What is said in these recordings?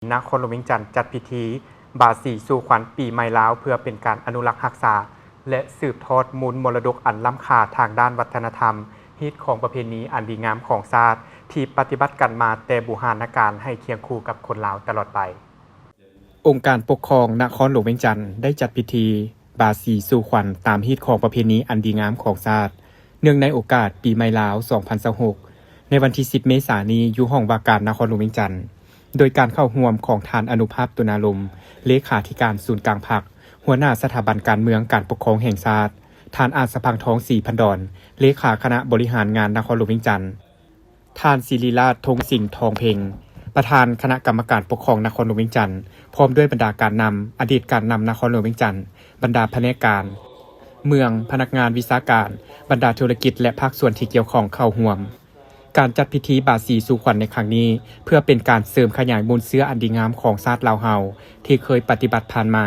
ນະຄອນຫຼວງວຽງຈັນຈັດພິທີບາສີສູ່ຂວັນປີໃໝ່ລາວ ເພື່ອເປັນການອະນຸລັກຮັກສາ ແລະ ສືບທອດມູນມໍລະດົກອັນລ້ຳຄ່າທາງດ້ານວັດທະນະທຳ, ຮີດຄອງປະເພນີອັນດີງາມຂອງຊາດ ທີ່ປະຕິບັດກັນມາແຕ່ບູຮານນະການ ໃຫ້ຄຽງຄູ່ກັບຄົນລາວຕະຫຼອດໄປ. ອົງການປົກຄອງນະຄອນຫຼວງວຽງຈັນໄດ້ຈັດພິທີບາສີສູ່ຂວັນຕາມຮີດຄອງປະເພນີອັນດີງາມຂອງຊາດ ເນື່ອງໃນໂອກາດປີໃໝ່ລາວ ສອງພັນຊາວຫົກ ໃນວັນທີສິບ ເມສານີ້ ຢູ່ຫ້ອງວ່າການນະຄອນຫຼວງວຽງຈັນ ໂດຍການເຂົ້າຮ່ວມຂອງທ່ານ ອະນຸພາບ ຕຸນາລົມ ເລຂາທິການສູນກາງພັກ, ຫົວໜ້າສະຖາບັນການເມືອງການປົກຄອງແຫ່ງຊາດ, ທ່ານ ອາດສະພັງທອງ ສີພັນດອນ ເລຂາຄະນະບໍລິຫານງານນະຄອນຫຼວງວຽງຈັນ, ທ່ານ ສິລິລາດ ທົງສິງ ທອງເພັງ ປະທານຄະນະກຳມະການປົກຄອງນະຄອນຫຼວງວຽງຈັນ, ພ້ອມດ້ວຍບັນດາການນຳ, ອະດີດການນຳນະຄອນຫຼວງວຽງຈັນ, ບັນດາພະແນກການເມືອງ, ພະນັກງານວິຊາການ, ບັນດາທຸລະກິດ ແລະ ພາກສ່ວນທີ່ກ່ຽວຂ້ອງເຂົ້າຮ່ວມ. ການຈັດພິທີບາສີສູ່ຂວັນໃນຄັ້ງນີ້ ເພື່ອເປັນການເສີມຂະຫຍາຍມູນເຊື້ອອັນດີງາມຂອງຊາດລາວເຮົາ ທີ່ເຄີຍປະຕິບັດຜ່ານມາ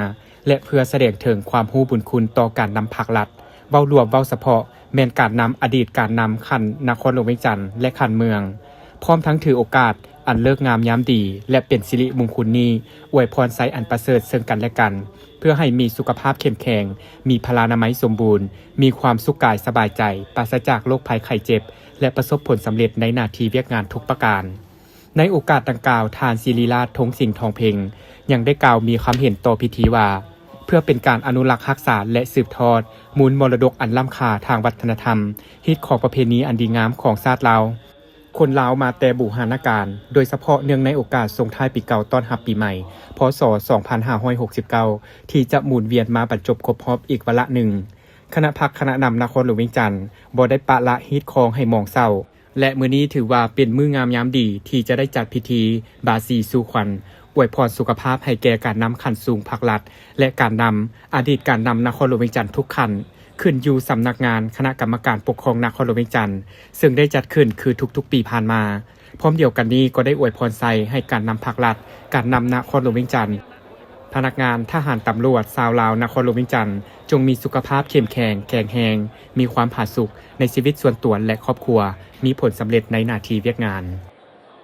ແລະ ເພື່ອສະແດງເຖິງຄວາມຮູ້ບຸນຄຸນຕໍ່ການນຳພາກລັດ, ເວົ້າລວມເວົ້າສະເພາະ ແມ່ນການນຳອະດີດການນຳຂັ້ນນະຄອນຫຼວງວຽງຈັນ ແລະ ຂັ້ນເມືອງ, ພ້ອມທັງຖືໂອກາດອັນເລີກງາມຍາມດີ ແລະ ເປັນສິລິມຸງຄຸນນີ້ ອວຍພອນໄຊອັນປະເສີດເຊິ່ງກັນ ແລະ ກັນ, ເພື່ອໃຫ້ມີສຸຂະພາບເຂັ້ມແຂງ, ມີພະລານາໄມສົມບູນ, ມີຄວາມສຸກກາຍສະບາຍໃຈ, ປາສະຈາກໂລກໄພໄຂ້ເຈັບ ແລະ ປະສົບຜົນສຳເລັດໃນໜ້າທີ່ວຽກງານທຸກປະການ. ໃນໂອກາດດັ່ງກ່າວ, ທ່ານ ສິລິລາດ ທົງສິງ ທອງເພັງ ຍັງໄດ້ກ່າວມີຄຳເຫັນຕໍ່ພິທີວ່າ, ເພື່ອເປັນການອະນຸລັກຮັກສາ ແລະ ສືບທອດມູນມໍລະດົກອັນລ້ຳຄ່າທາງວັດທະນະທຳ, ຮີດຄອງປະເພນີອັນດີງາມຂອງຊາດລາວ, ຄົນລາວມາແຕ່ບູຮານນະການ, ໂດຍສະເພາະເນື່ອງໃນໂອກາດສົ່ງທ້າຍປີເກົ່າຕ້ອນຮັບປີໃໝ່ ພ.ສ. ສອງພັນຫ້າຮ້ອຍຫົກສິບເກົ້າ ທີ່ຈະໝູນວຽນມາບັນຈົບຄົບຮອບອີກວາລະໜຶ່ງ, ຄະນະພັກຄະນະນຳນະຄອນຫຼວງວຽງຈັນ ບໍ່ໄດ້ປະລະຮີດຄອງໃຫ້ໝອງເສົ້າ ແລະ ມື້ນີ້ຖືວ່າເປັນມື້ງາມຍາມດີທີ່ຈະໄດ້ຈັດພິທີບາສີສູ່ຂວັນ, ອວຍພອນສຸຂະພາບໃຫ້ແກ່ການນຳຂັ້ນສູງພັກລັດ ແລະ ການນຳ, ອະດີດການນຳນະຄອນຫຼວງວຽງຈັນທຸກຂັ້ນ, ຂຶ້ນຢູ່ສຳນັກງານຄະນະກຳມະການປົກຄອງນະຄອນຫຼວງວຽງຈັນ ເຊິ່ງໄດ້ຈັດຂຶ້ນຄືທຸກໆປີຜ່ານມາ. ພ້ອມດຽວກັນນີ້ກໍໄດ້ອວຍພອນໄຊໃຫ້ການນຳພັກລັດ, ການນຳນະຄອນຫຼວງວຽງຈັນ, ພະນັກງານ, ທະຫານ, ຕຳຫຼວດຊາວລາວນະຄອນຫຼວງວຽງຈັນ ຈົ່ງມີສຸຂະພາບເຂັ້ມແຂງ, ແຂງແຮງ, ມີຄວາມຜາສຸກໃນຊີວິດສ່ວນຕົວ ແລະ ຄອບຄົວ, ມີຜົນສຳເລັດໃນໜ້າທີ່ວຽກງານ.